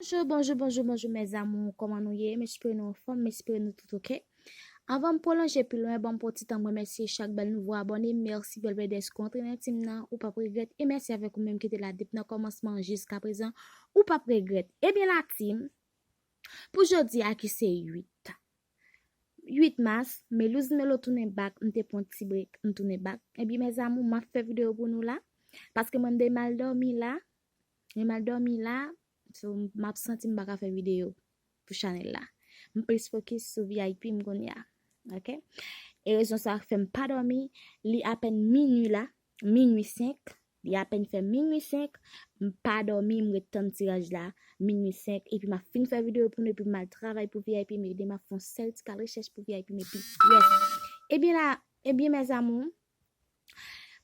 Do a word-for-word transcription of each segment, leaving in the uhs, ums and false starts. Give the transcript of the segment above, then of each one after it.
Bonjou, bonjou, bonjou, bonjou, mes amours. Kòman nou ye? M espere nou anfòm, m espere nou tout oke. Anvan m pwolonje pi lwen, ban m pran ti tan m remèsye chak bèl nouvo abòne. Mèsi bèl bèl dèske w antre nan team nan, ou p ap regrèt. E mèsi avèk ou menm ki te la depi nan kòmansman jiska prezan, ou p ap regrèt. Ebyen la team, pou jodi a ki se uit, uit mas, Melouz Melo tounen back, m te pran ti break, m tounen back. Ebyen mes amours, m ap fè videyo pou nou la, paske mwen m de mal dòmi la, m mal dòmi la, so, m ap santi m pa ka fè videyo pou chanèl la. M plis fokis sou V I P m kounye a. Oke? E rezon sa fè m pa dòmi, li apèn minui la, minui senk, li apèn fè minui senk, m pa dòmi, m ret tann tiraj la, minui senk, epi m ap fin fè videyo pou nou, epi m al travay pou V I P m, ede m ap fè yon sèl ti kal rechèch pou V I P m, epi, yes. Ebyen la, ebyen mes amours,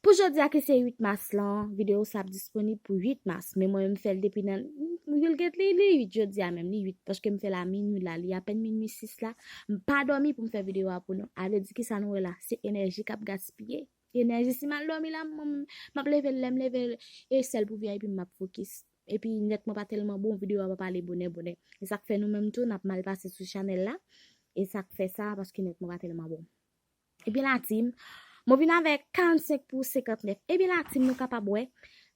pou jodi a ki se uit mas lan, videyo sa ap disponib pou uit mas, men mwen menm m fè l depi nan, m, m gen li, li uit jodi a menm, li uit, paske m fè l a minui la, li apèn minui sis la, m pa dòmi pou m fè videyo a pou nou. A vle di ki sa nou wè la, se enèji k ap gaspiye. Enèji, si m al dòmi la, mwen, m ap leve l, lè m leve l, e sèl pou V I P m m ap fokis. Epi nèt mwen pa tèlman bon, videyo a pa pale bonè bonè. E sa k fè nou menm tou, n ap mal pase sou chanèl la. E sa k fè sa, paske nèt mwen pa tèlman bon. Ebyen la team, mwen vin avèk karannsenk pou senkantnèf. Ebyen la team, nou kapab wè,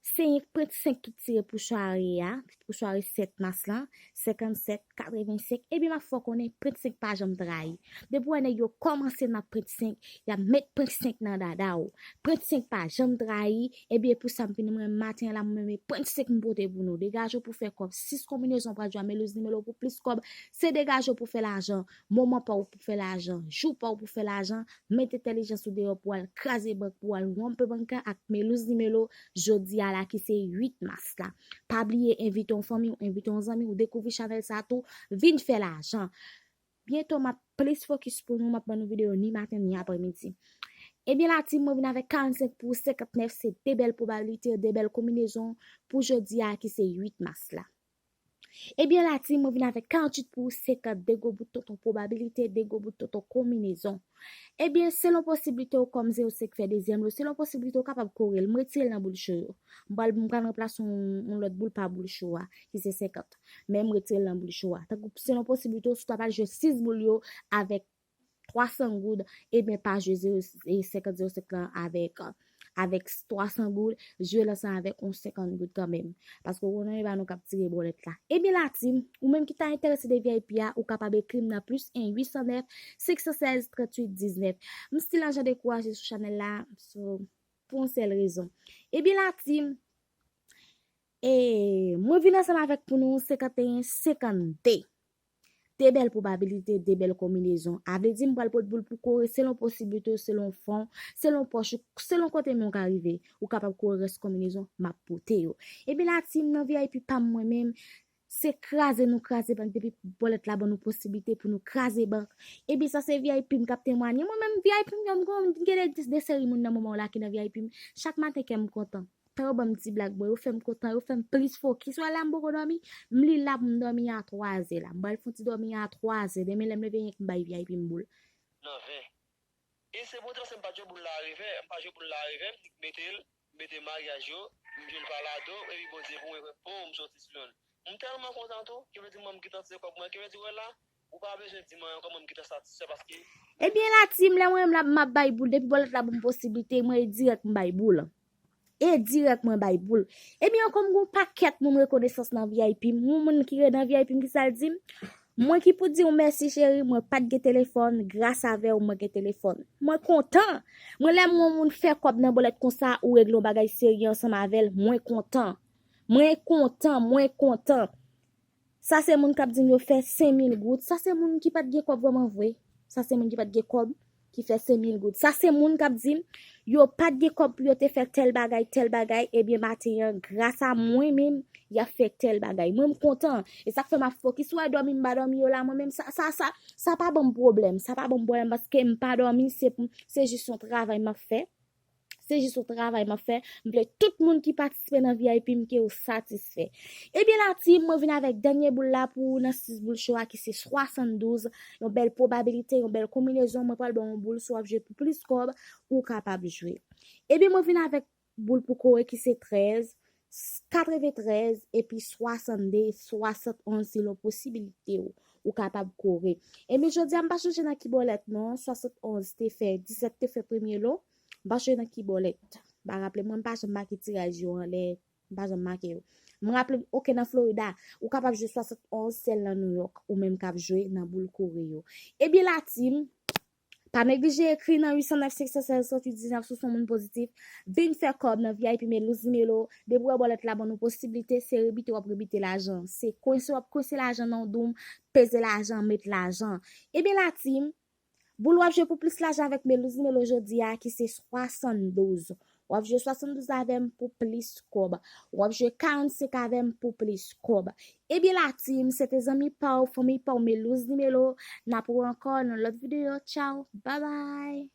se yenk trannsenk ki tire pou sware a, pou sware sèt mas lan, senkannsèt, katrevensenk. Ebyen m ap fè w konnen trannsenk pa janm trayi. Depi w wè nèg yo kòmanse nan trannsenk, y ap met trannsenk nan dada w. Trannsenk pa janm trayi, ebyen pou sa m vin mwen maten an la, mwen menm trannsenk m pote pou nou. Degaje w pou fè kòb, sis konbinezon pral jwe a Melouz Nimelo pou plis kòb, se degaje w pou fè lajan. Moman pa w pou fè lajan, jou pa w pou fè lajan, met entèlijans ou deyò pou w al kraze bank, pou w al wonpe bank la ak Melouz Nimelo jodi a la ki se uit mas la. Pa bliye envite yon fanmi w, envite yon zanmi w, dekouvri chanèl sa tou, vin fè lajan. Byento m ap plis fokis pou nou, m ap ban nou videyo ni maten ni apremidi. Ebyen la team, mwen vin avèk karannsenk pou senkantnèf, se de bèl pwobabilite, de bèl konbinezon pou jodi a ki se uit mas la. Ebyen la team, mwen vin avèk karanntuit pou senkant, de gwo bout tonton pwobabilite, de gwo bout tonton konbinezon. Ebyen, selon posiblite w kòm zewo senk fè dezyèm lo, selon posiblite w kapab kore l, m retire l nan boul cho yo. M pral, m pral ranplase yon, yon lòt boul pa boul cho a, ki se senkant. Men m retire l nan boul cho a. Tankou selon posiblite w, si w ta pral jwe sis boul yo avèk twa san goud, ebyen pa jwe zewo, e, senkant zewo senk lan avèk, avèk twa san goud, jwe l ansanm avèk yon senkant goud kanmenm. Paske w konnen e pa nou k ap tire bòlèt la. Ebyen la team, ou menm ki ta enterese de V I P a, ou kapab ekri m nan plis en uit san nèf, senk san sèz, tranntuit diznèf. M still an jan dekouraje sou chanèl la, so, pou yon sèl rezon. Ebyen la team, e mwen vin ansanm avèk pou nou senkanteyen senkannde. De bèl pwobabilite, de bèl konbinezon. A vle di m pral pot boul pou kore selon posiblite w, selon fon, selon pòch ou, selon kote men w ka rive. Ou kapab kore rès konbinezon, m ap pote yo. Ebyen la team, nan V I P pa m mwen menm, se kraze nou kraze bank depi bòlèt la ban nou posiblite pou nou kraze bank. Ebyen sa se V I P m k ap temwanye. Mwen menm V I P m, m gen de, de seri moun nan moman w la ki nan V I P m. Chak maten kè m kontan. Tan yo ban m ti blag, bon, yo fè m kontan, yo fè m plis fokis. Wè la m poko dòmi, m li la pou m dòmi a twazè la. M pral fè yon ti dòmi a twazè. Demen lè m leve, yenk m bay V I P m boul. Nan ven. E se bon, se paske m pa t jwe boul la a revè, m pa jwe boul la a revè, m di k mete l, m mete maryaj yo, m jwe l pa ladan, epi Bondye pou mwen fè po, m soti sou yonn. M tèlman kontan tou, ki vle di mwen m gentan tire kòb mwen, ki vle di wè la, ou pa bezwen di mwen ankò, mwen m gentan satisfè paske. Ebyen la team, lè mwen menm la m ap bay boul, depi bòlèt la ban m posiblite, mwen e dirèk m bay boul. E dirèk mwen bay boul. Ebyen ankò m gen yon pakèt moun rekonesans nan V I P m, yon moun ki ret nan V I P m ki sa l di m, mwen ki pou di w mèsi cheri, mwen pa t gen telefòn, gras avè w mwen gen telefòn. Mwen kontan. Mwen lè m wè yon moun fè kòb nan bòlèt konsa, ou regle yon bagay serye ansanm avè l, mwen kontan. Mwen kontan, mwen kontan. Sa se moun k ap di m yo fè senk mil goud. Sa se moun ki pa t gen kòb vrèman vre. Sa se moun ki pa t gen kòb ki fè senk mil goud. Sa se moun k ap di m yo pa t gen kòb pou yo te fè tèl bagay, tèl bagay. Ebyen maten an, gras a mwen menm, y ap fè tèl bagay. Mwen m kontan. E sa k fè m ap fokis. Ou wè dòmi m pa dòmi yo la, mwen menm sa, sa, sa, sa pa ban m pwoblèm. Sa pa ban m pwoblèm paske m pa dòmi, se, se jis yon travay m ap fè. Se jis yon travay m ap fè. M vle tout moun ki patisipe nan V I P m ke yo satisfè. Ebyen la team, mwen vin avèk dènye boul la pou ou nan sis boul cho a ki se swasanndouz. Yon bèl pwobabilite, yon bèl konbinezon. Mwen pral ba w yon boul, si w ap jwe pou plis kòb, ou kapab jwe. Ebyen mwen vin avèk boul pou kore ki se trèz. katreventrèz epi swasannde, swasannonz se yon posibilite w, ou kapab kore. Ebyen, jodi a m pa chanje nan ki bòlèt non, swasannonz te fè disèt, te fè premye lo, m pa chanje nan ki bòlèt. M pa raple mwen, m pa janm make tiraj yo anlè, m pa janm make yo. M raple, oke, nan Florida, ou kapab jwe swasannonz sèl nan New York, ou menm k ap jwe nan boul kore yo. Ebyen, la team, pa neglije ekri nan uit san nèf senk san sèz tranntuit diznèf si w se yon moun pozitif. Vin fè kòb nan V I P Melous Dimelo. Depi w wè bòlèt la ban nou posiblite, se rebite w ap rebite lajan. Se kwense w ap kwense lajan nan yon doum, peze lajan, met lajan. Ebyen, la team, boul w ap jwe pou plis lajan avèk Melous Dimelo jodi a, ki se swasanndouz. W ap jwe swasanndouz avè m pou plis kòb. W ap jwe karannsenk avè m pou plis kòb. Ebyen, la team, se te zanmi pa w, fanmi pa w, Melous Dimelo. N ap wè ankò nan lòt videyo. Tchaw, babay!